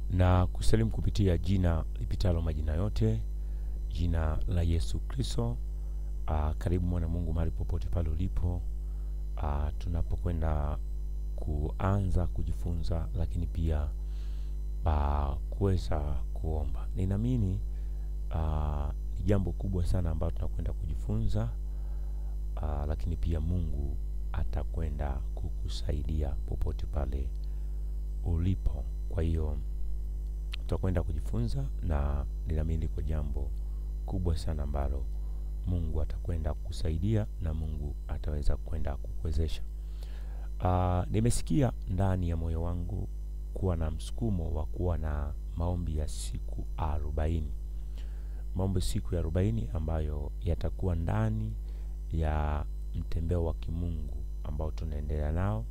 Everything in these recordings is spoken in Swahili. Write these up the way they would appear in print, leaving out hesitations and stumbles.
Na kusalimu kupitia jina lipitalo majina yote, jina la Yesu Kristo. Karibu mwana Mungu mahali popote pale ulipo, tunapokwenda kuanza kujifunza, lakini pia kuweza kuomba. Ninaamini ni jambo kubwa sana ambalo tunakwenda kujifunza, lakini pia Mungu atakwenda kukusaidia popote pale ulipo. Kwa hiyo tutakwenda kujifunza na ninaamini liko jambo kubwa sana ambalo Mungu atakwenda kukusaidia na Mungu ataweza kwenda kukuwezesha. Nimesikia ndani ya moyo wangu kuwa na msukumo wa kuwa na maombi ya siku 40. Maombi siku ya 40 ambayo yatakuwa ndani ya mtembeo wa kimungu ambao tunaendelea nao,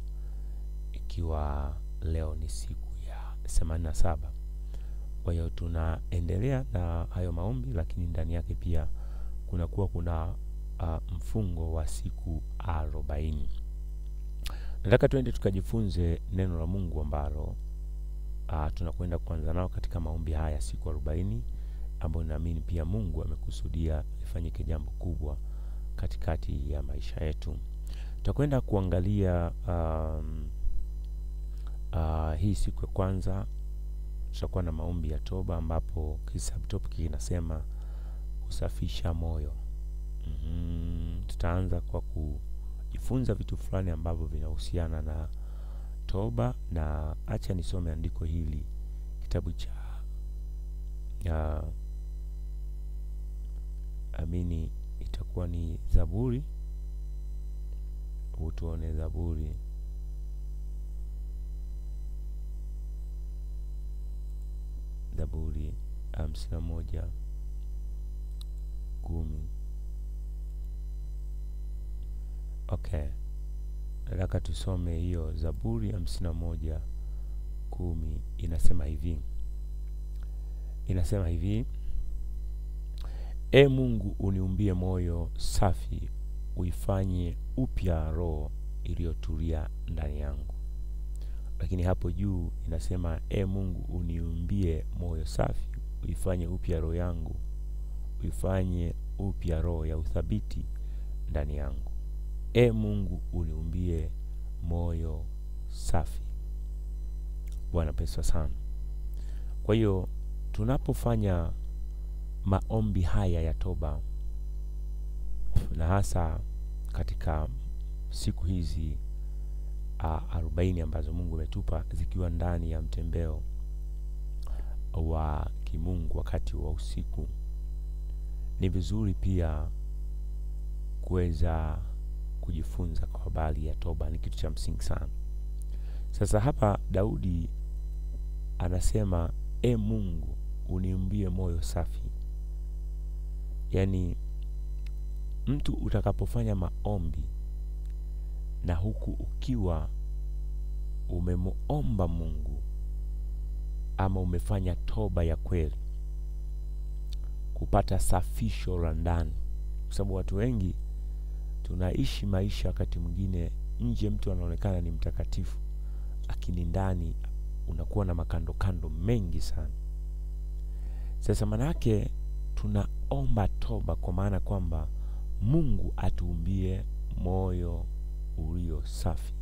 ikiwa leo ni siku ya 87. Kwa hiyo tunaendelea na hayo maombi, lakini ndani yake pia kunakuwa kuna mfungo wa siku 40. Nataka tuende tukajifunze neno la Mungu ambalo tunakwenda kuanza nao katika maombi haya siku 40, ambayo naamini pia Mungu amekusudia lifanyike jambo kubwa katikati ya maisha yetu. Tutakwenda kuangalia hii siku ya kwanza tutakuwa na maombi ya toba, ambapo subtopic kinasema kusafisha moyo. Tutaanza kwa kujifunza vitu fulani ambavyo vinahusiana na toba, na acha nisome andiko hili, kitabu cha amini itakuwa ni Zaburi. Utuone Zaburi Zaburi 51:10. Okay, nataka tusome hiyo Zaburi 51:10. Inasema hivi, inasema hivi: E Mungu, uniumbie moyo safi, uifanye upya roho iliyotulia ndani yangu. Lakini hapo juu inasema, E Mungu, uniumbie moyo safi, uifanye upya roho yangu, uifanye upya roho ya uthabiti ndani yangu. E Mungu, uniumbie moyo safi. Bwana pesa sana. Kwa hiyo tunapofanya maombi haya ya toba, na hasa katika siku hizi 40 ambazo Mungu ametupa zikiwa ndani ya mtembeo wa kimungu wakati wa usiku, ni vizuri pia kuweza kujifunza kwa habari ya toba. Ni kitu cha msingi sana. Sasa hapa Daudi anasema, E Mungu, uniumbie moyo safi. Yani mtu utakapofanya maombi na huku ukiwa umemuomba Mungu ama umefanya toba ya kweli, kupata safisho la ndani. Kwa sababu watu wengi tunaishi maisha wakati mwingine nje mtu anaonekana ni mtakatifu, lakini ndani unakuwa na makando kando mengi sana. Sasa manake tunaomba toba kwa maana kwamba Mungu atuumbie moyo ulio safi.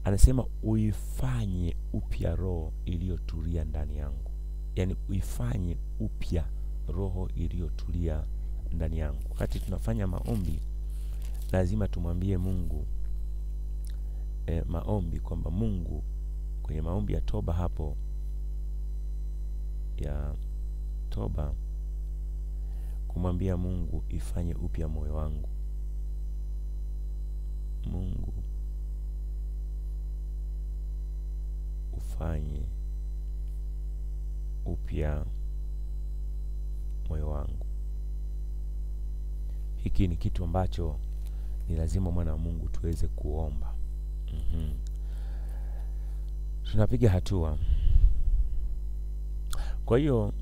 Anasema uifanye upya roho iliyotulia ndani yangu. Yani uifanye upya roho iliyotulia ndani yangu. Wakati tunafanya maombi lazima tumwambie Mungu maombi kwamba Mungu, kwenye maombi ya toba hapo ya toba, kumwambia Mungu ifanye upya moyo wangu. Mungu ufanye upya moyo wangu. Hiki ni kitu ambacho ni lazima mwana wa Mungu tuweze kuomba. Tunapiga hatua. Kwa hiyo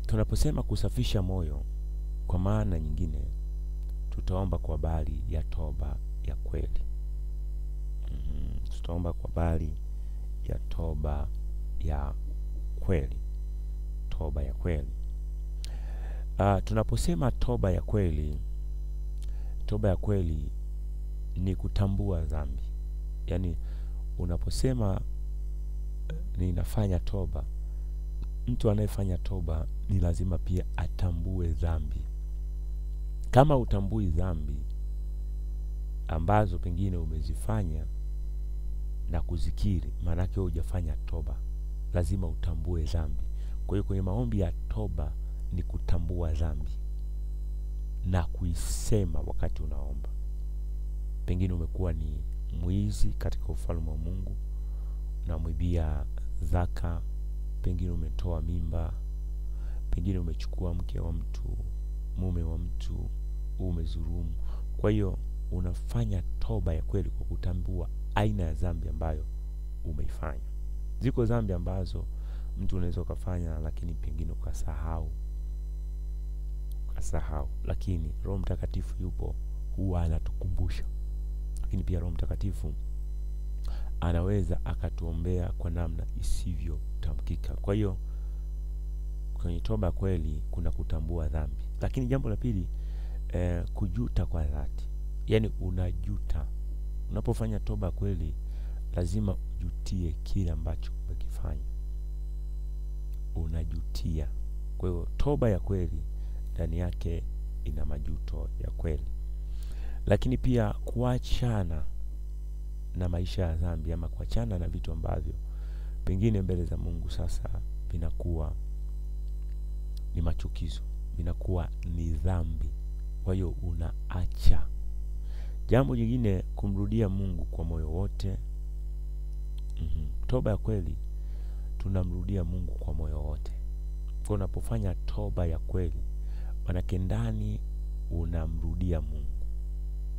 tunaposema kusafisha moyo, kwa maana nyingine tutaomba kwa habari ya toba ya kweli. Tutaomba kwa habari katika toba ya kweli. Toba ya kweli. Tunaposema toba ya kweli, toba ya kweli ni kutambua dhambi. Yaani unaposema ninafanya toba, mtu anayefanya toba ni lazima pia atambue dhambi. Kama utambui dhambi ambazo pengine umezifanya na kuzikiri, maana yake hujafanya toba. Lazima utambue dhambi. Kwa hiyo kwenye maombi ya toba ni kutambua dhambi na kuisema wakati unaomba. Pengine umekuwa ni mwizi katika ufalme wa Mungu, unamwibia zaka, pengine umetoa mimba, pengine umechukua mke wa mtu, mume wa mtu, umedhulumu. Kwa hiyo unafanya toba ya kweli kwa kutambua aina ya dhambi ambayo umeifanya. Ziko dhambi ambazo mtu unaweza ukafanya lakini pengine ukasahau, lakini Roho Mtakatifu yupo, huwa anatukumbusha. Lakini pia Roho Mtakatifu anaweza akatuombea kwa namna isivyo tamkika. Kwa hiyo kwenye toba kweli kuna kutambua dhambi. Lakini jambo la pili, kujuta kwa dhati. Yaani unajuta. Unapofanya toba kweli lazima ujutie kile ambacho umekifanya. Unajutia. Kwa hiyo toba ya kweli ndani yake ina majuto ya kweli. Lakini pia kuachana na maisha ya dhambi, ama kuachana na vitu ambavyo pengine mbele za Mungu sasa vinakuwa ni machukizo, vinakuwa ni dhambi. Kwa hiyo unaacha. Jambo jingine, kumrudia Mungu kwa moyo wote. Toba ya kweli tunamrudia Mungu kwa moyo wote. Kwa unapofanya toba ya kweli, manake ndani unamrudia Mungu.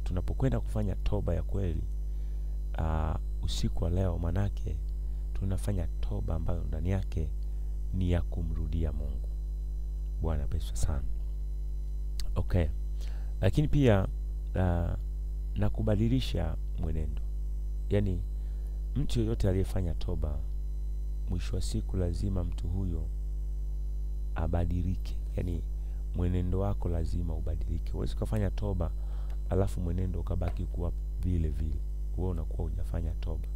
Tunapokwenda kufanya toba ya kweli usiku wa leo, manake tunafanya toba ambayo ndani yake ni ya kumrudia Mungu. Bwana pesa sana. Okay. Lakini pia na kubadilisha mwenendo. Yaani mtu yoyote aliyefanya toba, mwisho wa siku lazima mtu huyo abadilike. Yaani mwenendo wako lazima ubadilike. Huwezi kufanya toba alafu mwenendo ukabaki kuwa vile vile. Wewe unakuwa hujafanya toba.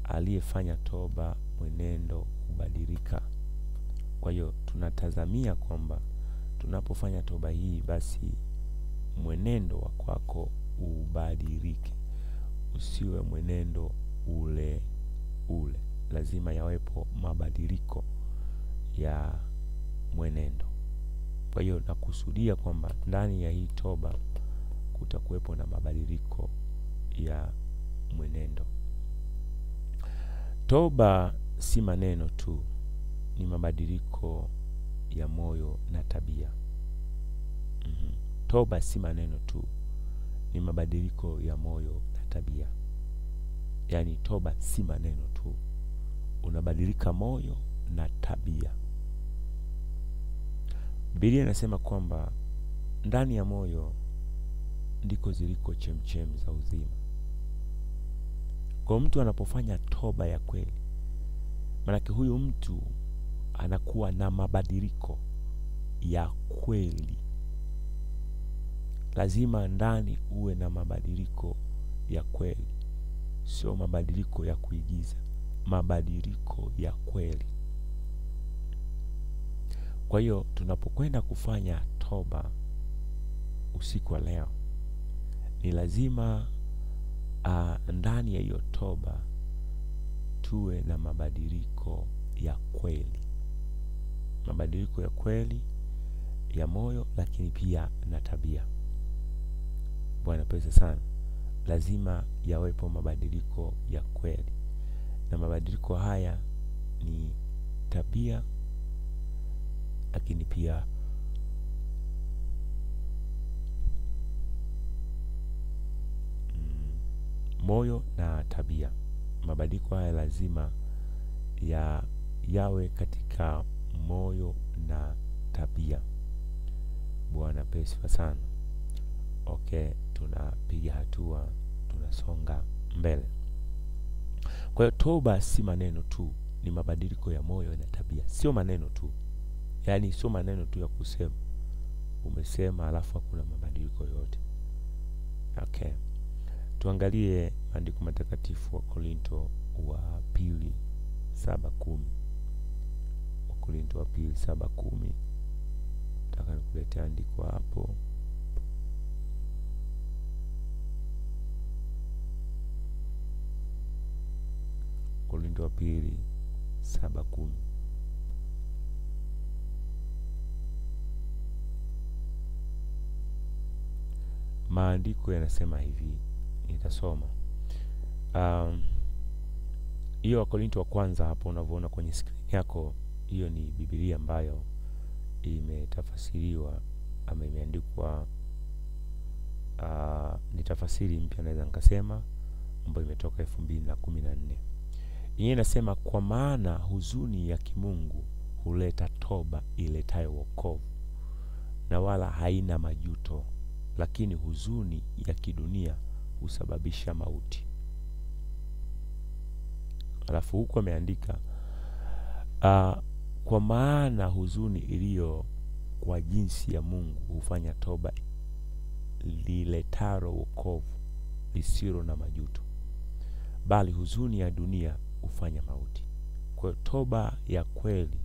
Aliyefanya toba mwenendo hubadilika. Kwa hiyo tunatazamia kwamba tunapofanya toba hii, basi mwenendo wa kwako ubadilike, usiwe mwenendo ule ule. Lazima yawepo mabadiliko ya mwenendo. Kwa hiyo nakusudia kwamba ndani ya hii toba kutakuwepo na mabadiliko ya mwenendo. Toba si maneno tu, ni mabadiliko ya moyo na tabia. Toba si maneno tu, ni mabadiliko ya moyo na tabia. Yaani toba si maneno tu, unabadilika moyo na tabia. Biblia inasema kwamba ndani ya moyo ndiko ziliko chemchem za uzima. Kwa mtu anapofanya toba ya kweli, maanake huyu mtu anakuwa na mabadiliko ya kweli. Lazima ndani uwe na mabadiliko ya kweli, sio mabadiliko ya kuigiza, mabadiliko ya kweli. Kwa hiyo tunapokwenda kufanya toba usiku wa leo, ni lazima ndani ya hiyo toba tuwe na mabadiliko ya kweli. Mabadiliko ya kweli ya moyo, lakini pia na tabia. Bwana pesa sana. Lazima yawepo mabadiliko ya kweli, na mabadiliko haya ni tabia, lakini pia moyo na tabia. Mabadiliko haya lazima ya yawe katika moyo na tabia. Bwana pesa sana. Okay, tunapiga hatua, tunasonga mbele. Kwa hiyo toba si maneno tu, ni mabadiliko ya moyo na tabia. Sio maneno tu, yaani sio maneno tu ya kusema, umesema alafu hakuna mabadiliko yoyote. Okay, tuangalie maandiko matakatifu wa Korinto wa pili 7:10. Wa Korinto wa pili 7:10. Nataka nikuletea andiko hapo. Korinto wa pili 7:10. Maandiko yanasema hivi, nitasoma hiyo Wakorinto wa kwanza hapo unavyoona kwenye screen yako, hiyo ni Biblia ambayo imetafasiriwa ama imeandikwa, ni tafasiri mpya naweza nikasema, ambayo imetoka 2014. Yeye inasema, kwa maana huzuni ya kimungu huleta toba iletayo wokovu, na wala haina majuto, lakini huzuni ya kidunia husababisha mauti. Alafu huko ameandika kwa maana huzuni iliyo kwa jinsi ya Mungu hufanya toba liletaro wokovu lisilo na majuto, bali huzuni ya dunia hufanya mauti. Kwa hiyo toba ya kweli,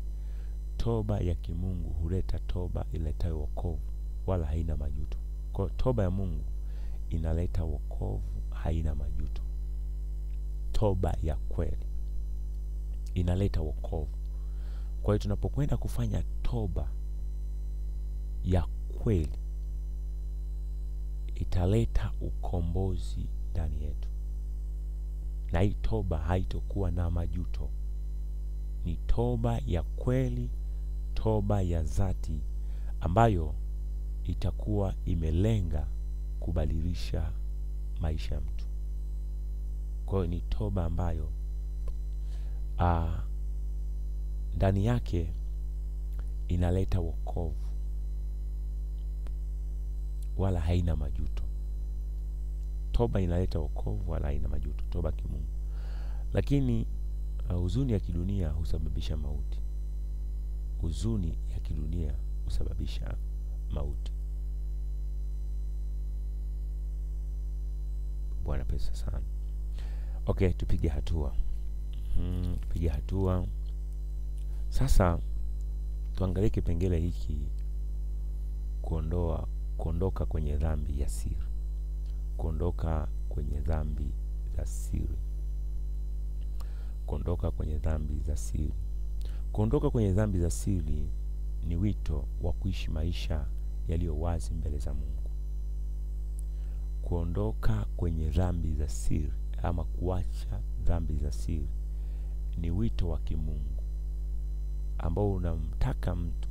toba ya kimungu huleta toba iletayo wokovu wala haina majuto. Kwa hiyo toba ya Mungu inaleta wokovu, haina majuto. Toba ya kweli inaleta wokovu. Kwa hiyo tunapokwenda kufanya toba ya kweli, italeta ukombozi ndani yetu, na hii toba haitokuwa na majuto. Ni toba ya kweli, toba ya dhati ambayo itakuwa imelenga kubadilisha maisha ya mtu. Kwa hiyo ni toba ambayo ndani yake inaleta wokovu wala haina majuto. Toba inaleta wokovu wala haina majuto, toba kimungu. Lakini huzuni ya kidunia husababisha mauti. Huzuni ya kidunia husababisha mauti. Bwana pesa sana. Okay, tupige hatua. Tupige hatua. Sasa tuangalie kipengele hiki, kuondoka kwenye dhambi ya siri. Kuondoka kwenye dhambi za siri. Kuondoka kwenye dhambi za siri. Kuondoka kwenye dhambi za siri ni wito wa kuishi maisha yaliyo wazi mbele za Mungu. Kuondoka kwenye dhambi za siri ama kuacha dhambi za siri ni wito wa kimungu ambao unamtaka mtu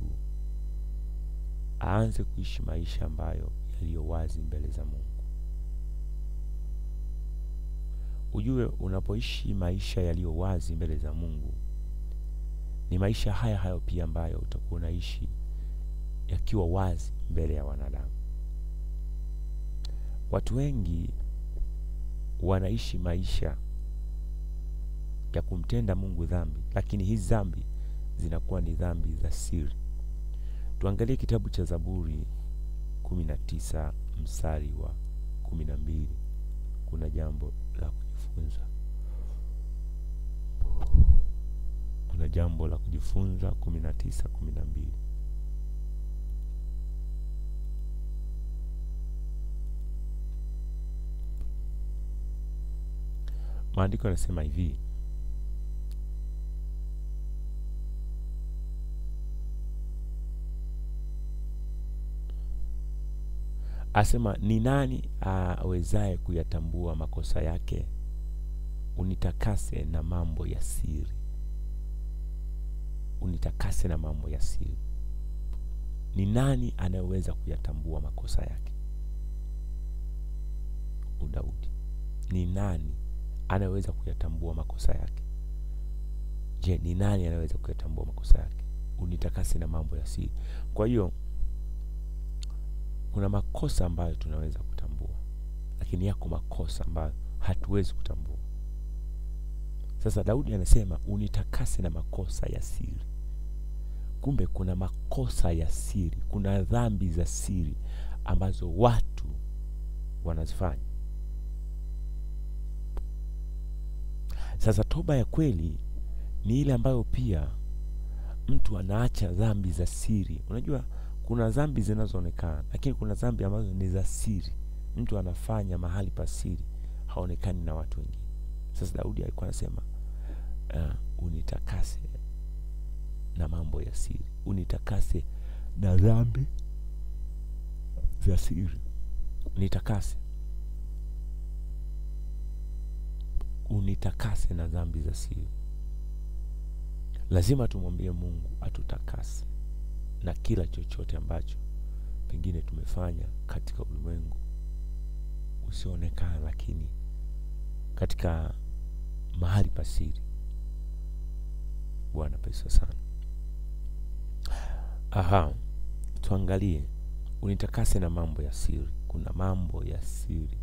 aanze kuishi maisha ambayo yaliyo wazi mbele za Mungu. Ujue unapoishi maisha yaliyo wazi mbele za Mungu, ni maisha haya hayo pia ambayo utakuwa unaishi yakiwa wazi mbele ya wanadamu. Watu wengi wanaishi maisha ya kumtenda Mungu dhambi, lakini hizi dhambi zinakuwa ni dhambi za siri. Tuangalie kitabu cha Zaburi 19 mstari wa 12. Kuna jambo la kujifunza. Kuna jambo la kujifunza 19:12. Maandiko yanasema hivi: asema, ni nani awezaye kuyatambua makosa yake? Unitakase na mambo ya siri. Unitakase na mambo ya siri. Ni nani anayeweza kuyatambua makosa yake? Daudi. Ni nani anayeweza kuyatambua makosa yake? Je, ni nani anayeweza kuyatambua makosa yake? Unitakase na mambo ya siri. Kwa hiyo kuna makosa ambayo tunaweza kutambua, lakini yako makosa ambayo hatuwezi kutambua. Sasa Daudi anasema unitakase na makosa ya siri. Kumbe kuna makosa ya siri, kuna dhambi za siri ambazo watu wanazifanya. Sasa toba ya kweli ni ile ambayo pia mtu anaacha dhambi za siri. Unajua kuna dhambi zinazoonekana, lakini kuna dhambi ambazo ni za siri. Mtu anafanya mahali pa siri, haonekani na watu wengine. Sasa Daudi alikuwa anasema unitakase na mambo ya siri, unitakase na dhambi za siri, unitakase, unitakase na dhambi za siri. Lazima tumwambie Mungu atutakase na kila chochote ambacho pengine tumefanya katika ulimwengu usioonekana, lakini katika mahali pa siri. Bwana pesa sana. Aha, tuangalie unitakase na mambo ya siri. Kuna mambo ya siri,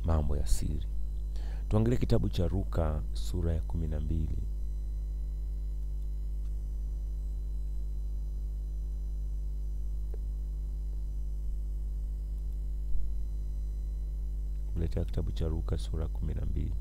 mambo ya siri. Tuangalie kitabu cha Luka sura ya 12. Kuletea kitabu cha Luka sura 12.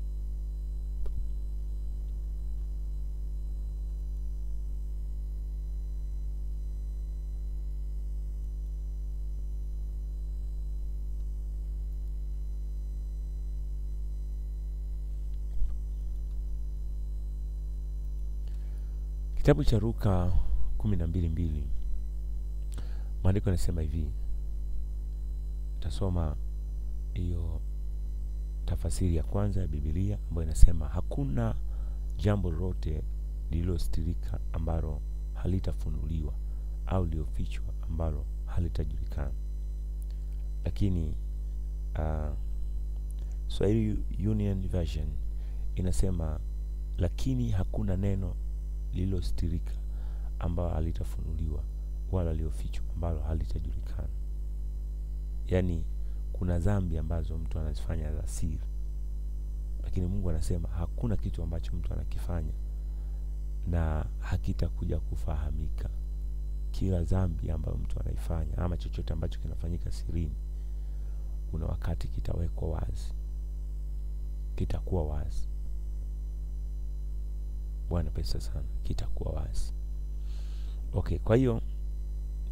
Kitabu cha Luka 12:2. Maandiko yanasema hivi. Tutasoma hiyo tafasiri ya kwanza ya Biblia ambayo inasema hakuna jambo lolote lililostirika ambalo halitafunuliwa au lililofichwa ambalo halitajulikana. Lakini Swahili Union Version inasema lakini hakuna neno lililostirika ambalo halitafunuliwa wala lililofichwa ambalo halitajulikana. Yani kuna dhambi ambazo mtu anazifanya za siri, lakini Mungu anasema hakuna kitu ambacho mtu anakifanya na hakitakuja kufahamika. Kila dhambi ambayo mtu anaifanya ama chochote ambacho kinafanyika sirini, kuna wakati kitawekwa wazi, kitakuwa wazi. Bwana pesa sana, kitakuwa wazi. Okay, kwa hiyo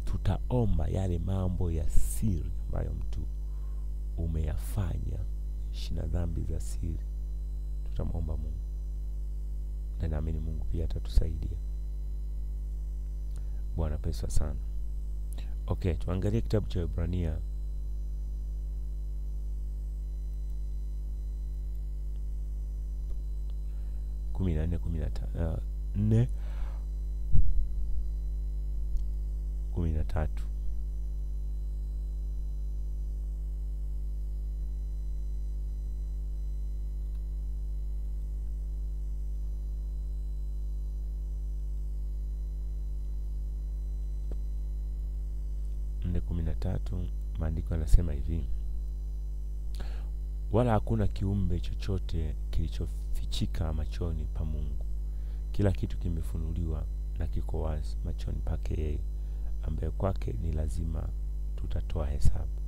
tutaomba yale mambo ya siri ambayo mtu umeyafanya, shina dhambi za siri. Tutamwomba Mungu, na naamini Mungu pia atatusaidia. Bwana pesa sana. Okay, tuangalie kitabu cha Ibrania 4:13. Maandiko yanasema hivi: wala hakuna kiumbe chochote kilichofichika machoni pa Mungu. Kila kitu kimefunuliwa na kiko wazi machoni pake yeye, ambaye kwake ni lazima tutatoa hesabu.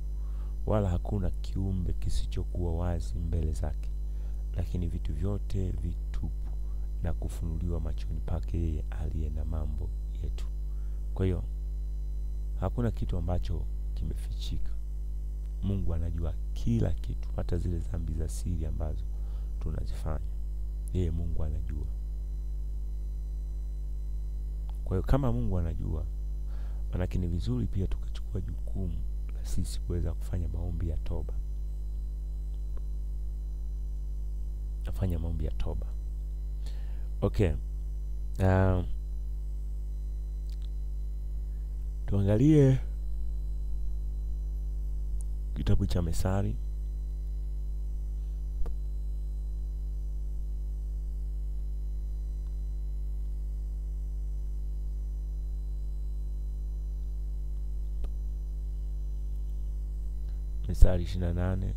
Wala hakuna kiumbe kisichokuwa wazi mbele zake, lakini vitu vyote vitupu na kufunuliwa machoni pake yeye aliye na mambo yetu. Kwa hiyo hakuna kitu ambacho kimefichika. Mungu anajua kila kitu, hata zile dhambi za siri ambazo tunazifanya. Yeye Mungu anajua. Kwa hiyo kama Mungu anajua, manake ni vizuri pia tukachukua jukumu la sisi kuweza kufanya maombi ya toba. Nafanya maombi ya toba. Okay. Tuangalie kitabu cha Methali 28:13.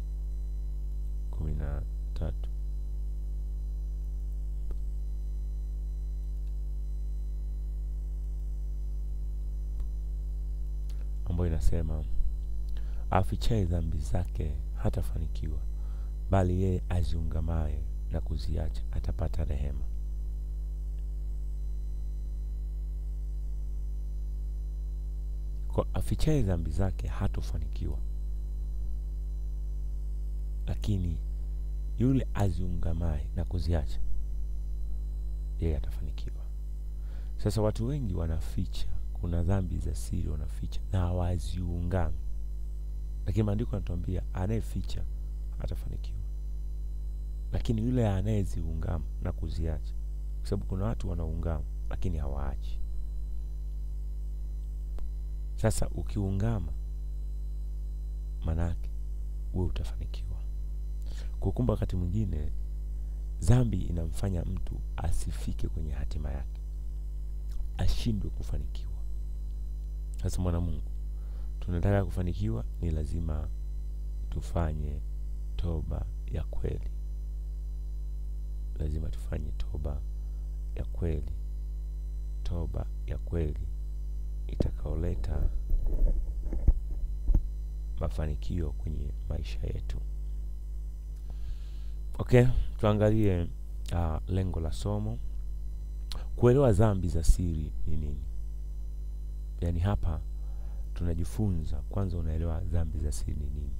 inasema, afichaye dhambi zake hatafanikiwa, bali yeye aziungamaye na kuziacha atapata rehema. Kwa afichaye dhambi zake hatofanikiwa, lakini yule aziungamaye na kuziacha yeye atafanikiwa. Sasa watu wengi wanaficha, kuna dhambi za siri wanaficha na hawaziungami, lakini maandiko yanatuambia anayeficha atafanikiwa, lakini yule anayeziungama na kuziacha, kwa sababu kuna watu wanaungama lakini hawaachi. Sasa ukiungama manake wewe utafanikiwa. Kukumba wakati mwingine dhambi inamfanya mtu asifike kwenye hatima yake, ashindwe kufanikiwa. Sasa mwana Mungu, tunataka kufanikiwa, ni lazima tufanye toba ya kweli. Lazima tufanye toba ya kweli, toba ya kweli itakaoleta mafanikio kwenye maisha yetu. Okay, tuangalie lengo la somo. Kuelewa dhambi za siri ni nini? Yaani hapa tunajifunza kwanza, unaelewa dhambi za siri ni nini,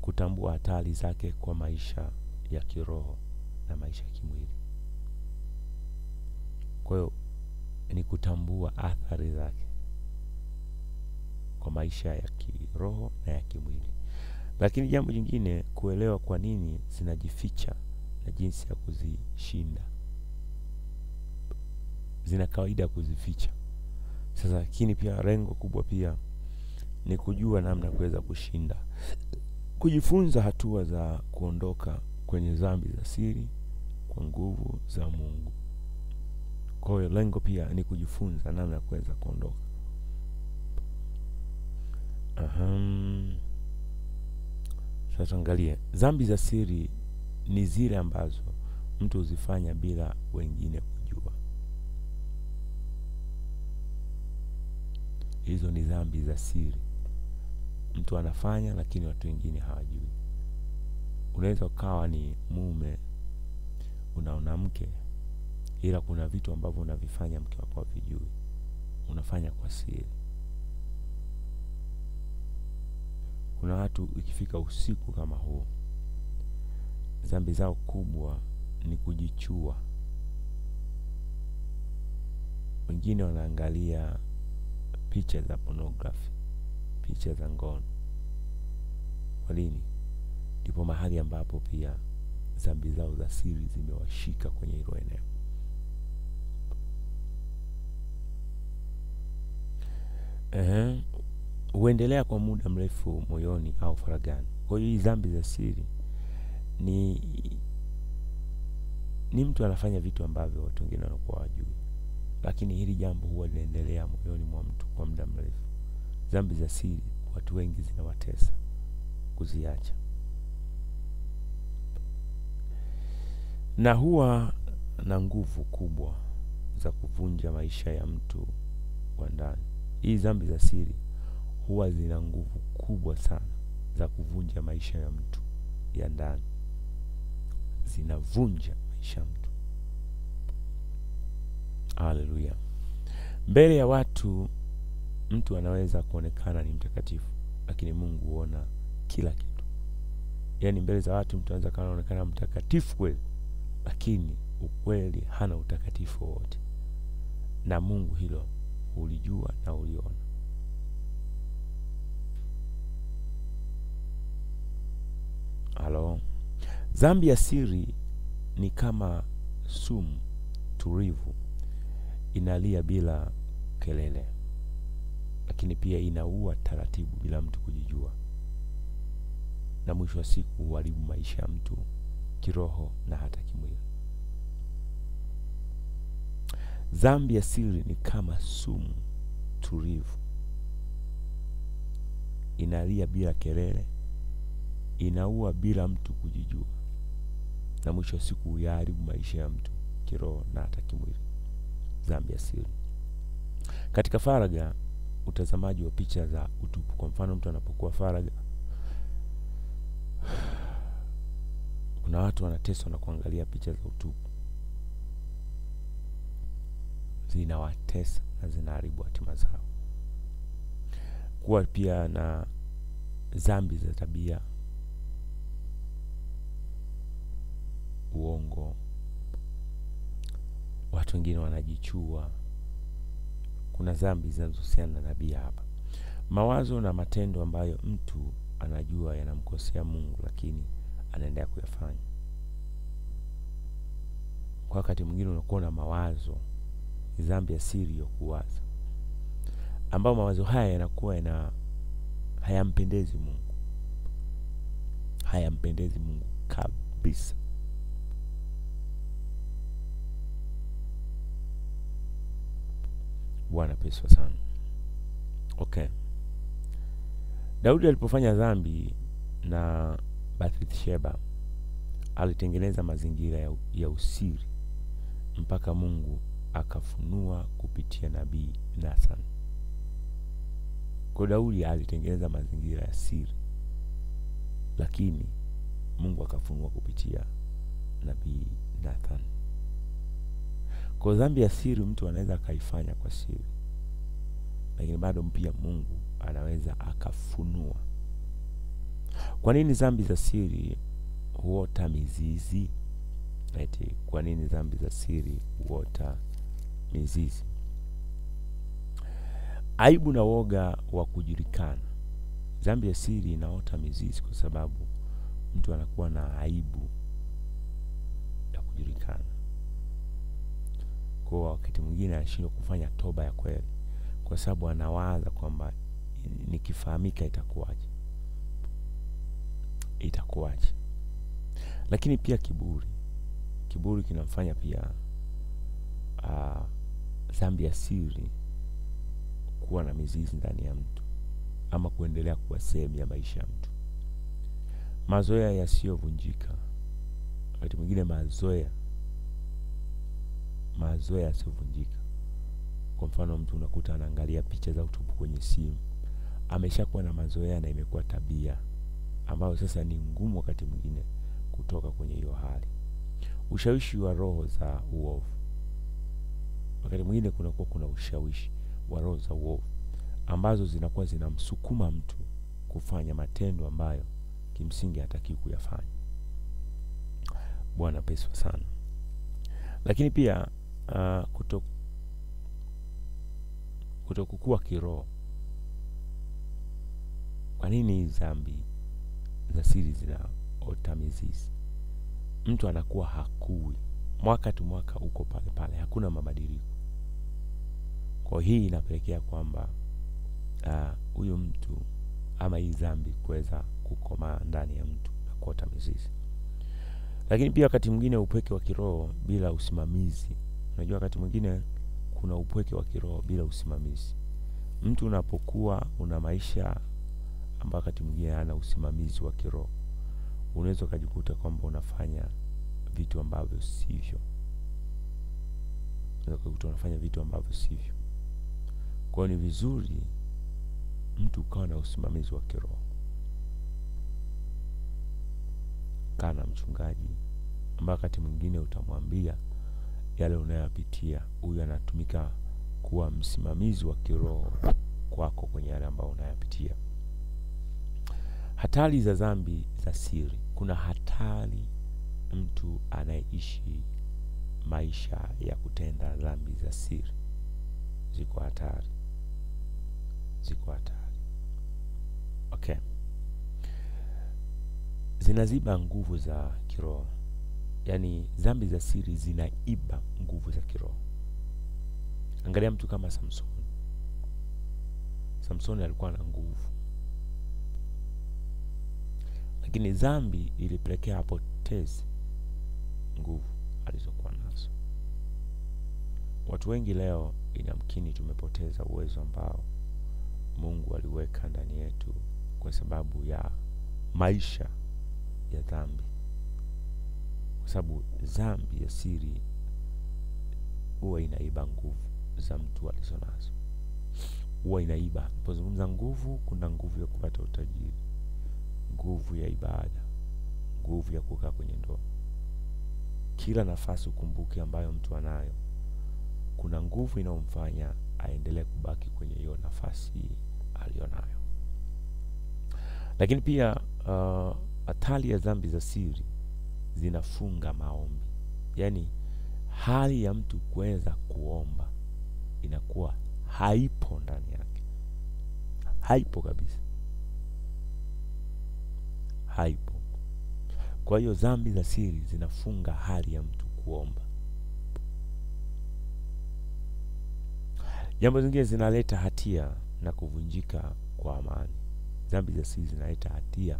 kutambua hatari zake kwa maisha ya kiroho na maisha ya kimwili. Kwa hiyo ni kutambua athari zake kwa maisha ya kiroho na ya kimwili. Lakini jambo jingine, kuelewa kwa nini zinajificha na jinsi ya kuzishinda. Zina kawaida kuzificha. Sasa lakini pia lengo kubwa pia ni kujua namna kuweza kushinda, kujifunza hatua za kuondoka kwenye dhambi za siri kwa nguvu za Mungu. Kwa hiyo lengo pia ni kujifunza namna kuweza kuondoka. Sasa angalie, dhambi za siri ni zile ambazo mtu huzifanya bila wengine kujua. Hizo ni dhambi za siri, mtu anafanya lakini watu wengine hawajui. Unaweza ukawa ni mume, unaona mke, ila kuna vitu ambavyo unavifanya mke wako havijui, unafanya kwa siri. Kuna watu ikifika usiku kama huu, dhambi zao kubwa ni kujichua. Wengine wanaangalia picha za pornography, picha za ngono. Kwa nini? Ndipo mahali ambapo pia dhambi zao za siri zimewashika kwenye hilo eneo. Huendelea kwa muda mrefu moyoni au faragani. Kwa hiyo hii dhambi za siri ni mtu anafanya vitu ambavyo watu wengine wanakuwa hawajui, lakini hili jambo huwa linaendelea moyoni mwa mtu kwa muda mrefu. Dhambi za siri watu wengi zinawatesa kuziacha, na huwa na nguvu kubwa za kuvunja maisha ya mtu wa ndani. Hii dhambi za siri huwa zina nguvu kubwa sana za kuvunja maisha ya mtu ya ndani, zinavunja maisha ya mtu. Haleluya. Mbele ya watu mtu anaweza kuonekana ni mtakatifu, lakini Mungu huona kila kitu. Yaani mbele za watu mtu anaweza kuonekana mtakatifu kweli, lakini ukweli hana utakatifu wowote, na Mungu hilo ulijua na uliona. Halo. Dhambi ya siri ni kama sumu tulivu, inalia bila kelele, lakini pia inaua taratibu bila mtu kujijua, na mwisho wa siku huharibu maisha ya mtu kiroho na hata kimwili. Dhambi ya siri ni kama sumu tulivu, inalia bila kelele, inaua bila mtu kujijua, na mwisho wa siku huyaharibu maisha ya mtu kiroho na hata kimwili. Dhambi ya siri. Katika faragha Utazamaji wa picha za utupu. Kwa mfano mtu anapokuwa faragha, kuna watu wanateswa na kuangalia picha za utupu, zinawatesa na zinaharibu hatima zao. Kuwa pia na dhambi za tabia, uongo, watu wengine wanajichua. Kuna dhambi zinazohusiana na tabia hapa. Mawazo na matendo ambayo mtu anajua yanamkosea Mungu lakini anaendelea kuyafanya. Kwa wakati mwingine unakuwa na mawazo, ni dhambi ya siri ya kuwaza, ambao mawazo haya yanakuwa hayampendezi Mungu, hayampendezi Mungu kabisa. Bwana pesa sana. Okay. Daudi alipofanya dhambi na Bathsheba alitengeneza mazingira ya usiri mpaka Mungu akafunua kupitia nabii Nathan. Kwa Daudi alitengeneza mazingira ya siri, lakini Mungu akafunua kupitia nabii Nathan. Kwa dhambi ya siri mtu anaweza akaifanya kwa siri, lakini bado pia Mungu anaweza akafunua. Kwa nini dhambi za siri huota mizizi? Eti, kwa nini dhambi za siri huota mizizi? Aibu na woga wa kujulikana. Dhambi ya siri inaota mizizi kwa sababu mtu anakuwa na aibu ya kujulikana. Kwa wakati mwingine anashindwa kufanya toba ya kweli kwa sababu anawaza kwamba nikifahamika itakuwaje, itakuwaje. Lakini pia kiburi, kiburi kinamfanya pia dhambi ya siri kuwa na mizizi ndani ya mtu ama kuendelea kuwa sehemu ya maisha ya mtu. Mazoea yasiyovunjika. Wakati mwingine mazoea yasiyovunjika. Kwa mfano mtu unakuta anaangalia picha za utupu kwenye simu, ameshakuwa na mazoea na imekuwa tabia ambayo sasa ni ngumu wakati mwingine kutoka kwenye hiyo hali. Ushawishi wa roho za uovu. Wakati mwingine kunakuwa kuna ushawishi wa roho za uovu ambazo zinakuwa zinamsukuma mtu kufanya matendo ambayo kimsingi hataki kuyafanya. Bwana pesa sana. Lakini pia kutokukua kiroho. Kwa nini dhambi za siri zinaota mizizi? Mtu anakuwa hakui, mwaka tu mwaka uko pale pale, hakuna mabadiliko. Kwa hii inapelekea kwamba huyu mtu ama hii dhambi kuweza kukomaa ndani ya mtu na kuota mizizi. Lakini pia wakati mwingine upweke wa kiroho bila usimamizi. Unajua wakati mwingine kuna upweke wa kiroho bila usimamizi. Mtu unapokuwa una maisha ambayo wakati mwingine hana usimamizi wa kiroho, unaweza ukajikuta kwamba unafanya vitu ambavyo sivyo. Unaweza ukajikuta unafanya vitu ambavyo sivyo. Kwa hiyo ni vizuri mtu ukawa na usimamizi wa kiroho. Kaa na mchungaji ambaye wakati mwingine utamwambia yale unayopitia. Huyu anatumika kuwa msimamizi wa kiroho kwako kwenye yale ambayo unayapitia. Hatari za dhambi za siri. Kuna hatari mtu anayeishi maisha ya kutenda dhambi za siri. Ziko hatari, ziko hatari. Okay. Zinaziba nguvu za kiroho. Yaani dhambi za siri zinaiba nguvu za kiroho. Angalia mtu kama Samsoni. Samsoni alikuwa na nguvu, lakini dhambi ilipelekea apoteze nguvu alizokuwa nazo. Watu wengi leo inamkini tumepoteza uwezo ambao Mungu aliweka ndani yetu kwa sababu ya maisha ya dhambi. Kwa sababu dhambi ya siri huwa inaiba nguvu za mtu alizonazo. Huwa inaiba. Napozungumza nguvu, kuna nguvu ya kupata utajiri, nguvu ya ibada, nguvu ya kukaa kwenye ndoa. Kila nafasi ukumbuke ambayo mtu anayo, kuna nguvu inayomfanya aendelee kubaki kwenye hiyo nafasi aliyonayo. Lakini pia hatari ya dhambi za siri zinafunga maombi. Yaani hali ya mtu kuweza kuomba inakuwa haipo ndani yake, haipo kabisa, haipo. Kwa hiyo dhambi za siri zinafunga hali ya mtu kuomba. Jambo zingine, zinaleta hatia na kuvunjika kwa amani. Dhambi za siri zinaleta hatia.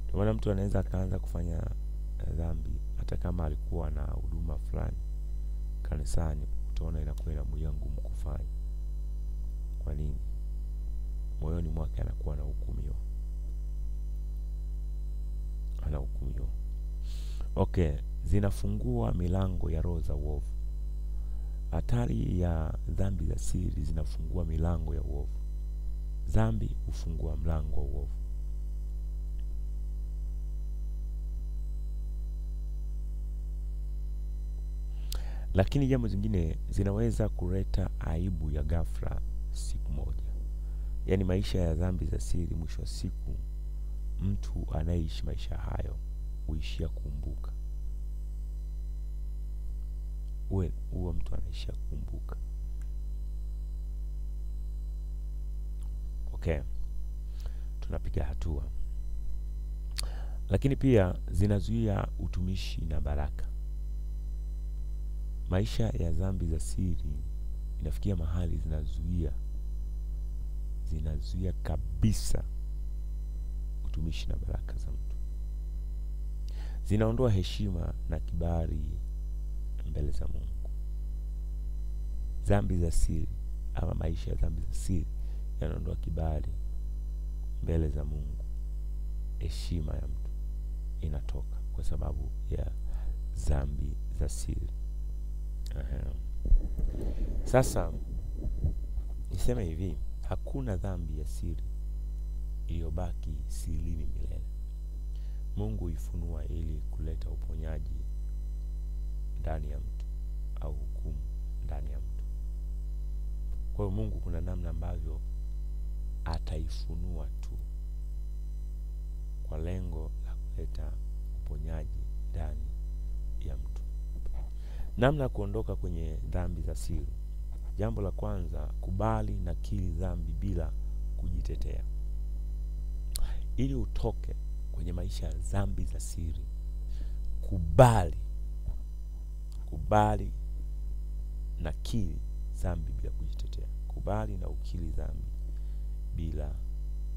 Ndio maana mtu anaweza akaanza kufanya dhambi hata kama alikuwa na huduma fulani kanisani, utaona inakuwa inamuia ngumu kufanya. Kwa nini? Moyoni mwake anakuwa anahukumiwa, anahukumiwa. Okay, zinafungua milango ya roho za uovu. Hatari ya dhambi za siri zinafungua milango ya uovu. Dhambi hufungua mlango wa uovu. Lakini jambo zingine, zinaweza kuleta aibu ya ghafla siku moja. Yaani maisha ya dhambi za siri, mwisho wa siku mtu anayeishi maisha hayo huishia kuumbuka. Huwa mtu anaishia kuumbuka. Okay, tunapiga hatua. Lakini pia zinazuia utumishi na baraka. Maisha ya dhambi za siri inafikia mahali zinazuia kabisa utumishi na baraka za mtu. Zinaondoa heshima na kibali mbele za Mungu. Dhambi za siri ama maisha ya dhambi za siri yanaondoa kibali mbele za Mungu. Heshima ya mtu inatoka kwa sababu ya dhambi za siri. Sasa niseme hivi, hakuna dhambi ya siri iliyobaki sirini milele. Mungu huifunua ili kuleta uponyaji ndani ya mtu au hukumu ndani ya mtu. Kwa hiyo Mungu kuna namna ambavyo ataifunua tu kwa lengo la kuleta uponyaji ndani ya mtu. Namna kuondoka kwenye dhambi za siri. Jambo la kwanza, kubali na kiri dhambi bila kujitetea. Ili utoke kwenye maisha ya dhambi za siri, kubali na kiri dhambi bila kujitetea. Kubali na ukiri dhambi bila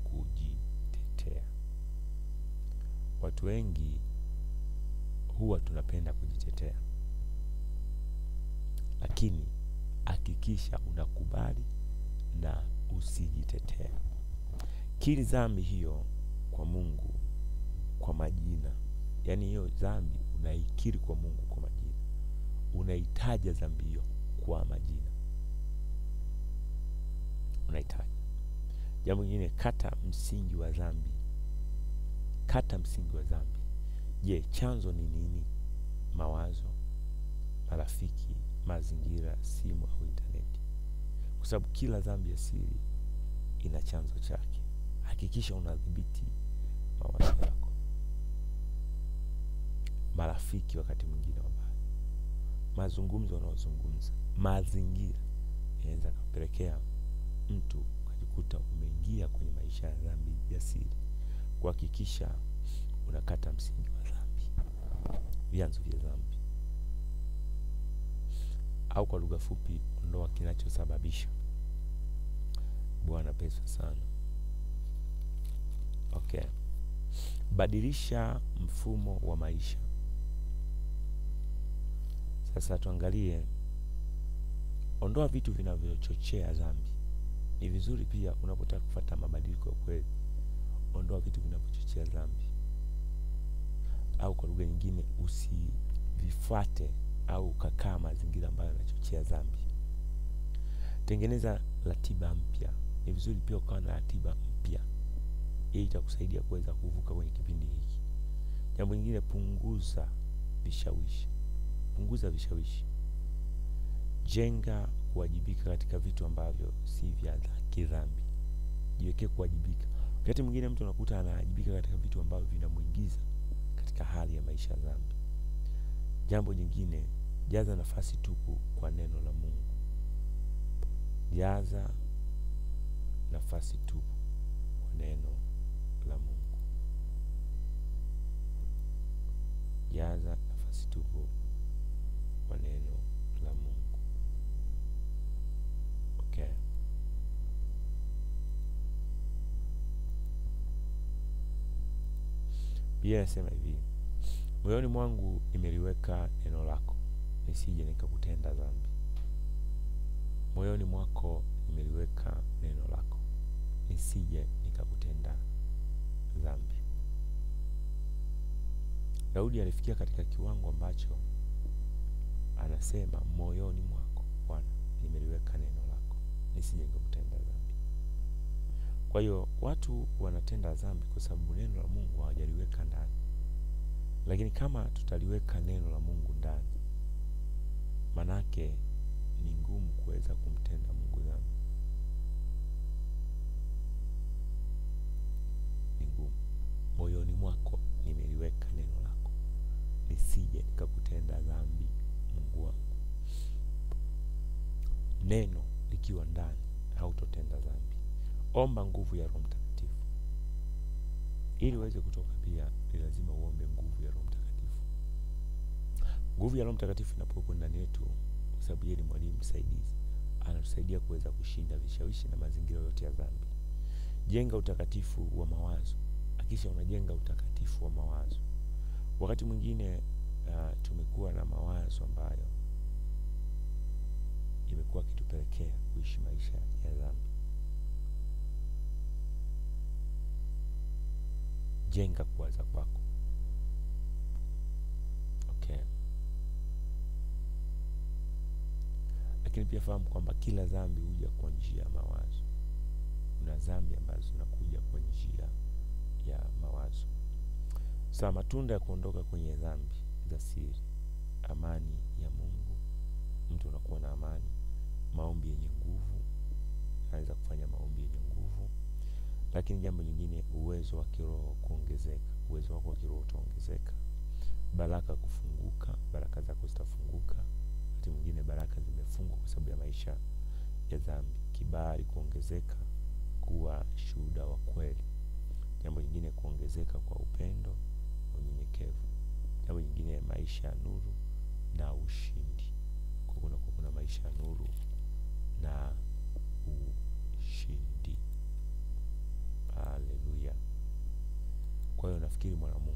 kujitetea. Watu wengi huwa tunapenda kujitetea, lakini hakikisha unakubali na usijitetee. Kiri dhambi hiyo kwa Mungu kwa majina. Yaani hiyo dhambi unaikiri kwa Mungu kwa majina. Unaitaja dhambi hiyo kwa majina. Unaitaja. Jambo lingine, kata msingi wa dhambi. Kata msingi wa dhambi. Je, chanzo ni nini? Mawazo, marafiki, mazingira, simu au intaneti. Kwa sababu kila dhambi ya siri ina chanzo chake. Hakikisha unadhibiti mawazo yako. Marafiki wakati mwingine wabaya, mazungumzo unayozungumza, mazingira yanaweza kupelekea mtu ukajikuta umeingia kwenye maisha ya dhambi ya siri. Kuhakikisha unakata msingi wa dhambi, vyanzo vya dhambi, au kwa lugha fupi, ondoa kinachosababisha. Bwana pesa sana. Okay. Badilisha mfumo wa maisha. Sasa tuangalie, ondoa vitu vinavyochochea dhambi. Ni vizuri pia unapotaka kufuata mabadiliko ya kweli, ondoa vitu vinavyochochea dhambi, au kwa lugha nyingine usivifuate au ukakaa mazingira ambayo yanachochea dhambi. Tengeneza ratiba mpya. Ni vizuri pia ukawa na ratiba mpya. Hii itakusaidia kuweza kuvuka kwenye kipindi hiki. Jambo lingine, punguza vishawishi. Punguza vishawishi. Jenga kuwajibika katika vitu ambavyo si vya kidhambi. Jiwekee kuwajibika. Wakati mwingine mtu anakuta anawajibika katika vitu ambavyo vinamuingiza katika hali ya maisha ya dhambi. Jambo jingine, jaza nafasi tupu kwa neno la Mungu. Jaza nafasi tupu kwa neno la Mungu. Jaza nafasi tupu kwa neno la Mungu. Okay. Biblia inasema hivi: moyoni mwangu nimeliweka neno lako, nisije nikakutenda dhambi. Moyoni mwako nimeliweka neno lako, nisije nikakutenda dhambi. Daudi alifikia katika kiwango ambacho anasema, moyoni mwako Bwana nimeliweka neno lako, nisije nikakutenda dhambi. Kwa hiyo watu wanatenda dhambi kwa sababu neno la Mungu hawajaliweka ndani. Lakini kama tutaliweka neno la Mungu ndani, manake ni ngumu kuweza kumtenda Mungu dhambi. Ni ngumu. Moyoni mwako nimeliweka neno lako, nisije nikakutenda dhambi, Mungu wangu. Neno likiwa ndani, hautotenda dhambi. Omba nguvu ya Roho Mtakatifu. Ili uweze kutoka pia ni lazima uombe nguvu ya Roho Mtakatifu. Nguvu ya Roho Mtakatifu inapokuwa ndani yetu, kwa sababu yeye ni mwalimu msaidizi, anatusaidia kuweza kushinda vishawishi na mazingira yote ya dhambi. Jenga utakatifu wa mawazo. Hakikisha unajenga utakatifu wa mawazo. Wakati mwingine tumekuwa na mawazo ambayo imekuwa kitupelekea kuishi maisha ya dhambi. Jenga kuwaza kwako. Okay. Lakini pia fahamu kwamba kila dhambi huja kwa njia ya mawazo. Kuna dhambi ambazo zinakuja kwa njia ya mawazo. Sasa matunda ya kuondoka kwenye dhambi za siri: amani ya Mungu, mtu anakuwa na amani. Maombi yenye nguvu, anaweza kufanya maombi yenye nguvu. Lakini jambo jingine, uwezo wa kiroho kuongezeka. Uwezo wako wa kiroho utaongezeka. Baraka kufunguka, baraka zako zitafunguka. Wakati mwingine baraka zimefungwa kwa sababu ya maisha ya dhambi. Kibali kuongezeka, kuwa shuhuda wa kweli. Jambo jingine, kuongezeka kwa upendo na unyenyekevu. Jambo jingine, maisha ya nuru na ushindi. Kwa kuna maisha ya nuru na ushindi. Haleluya. Kwa hiyo nafikiri mwana Mungu,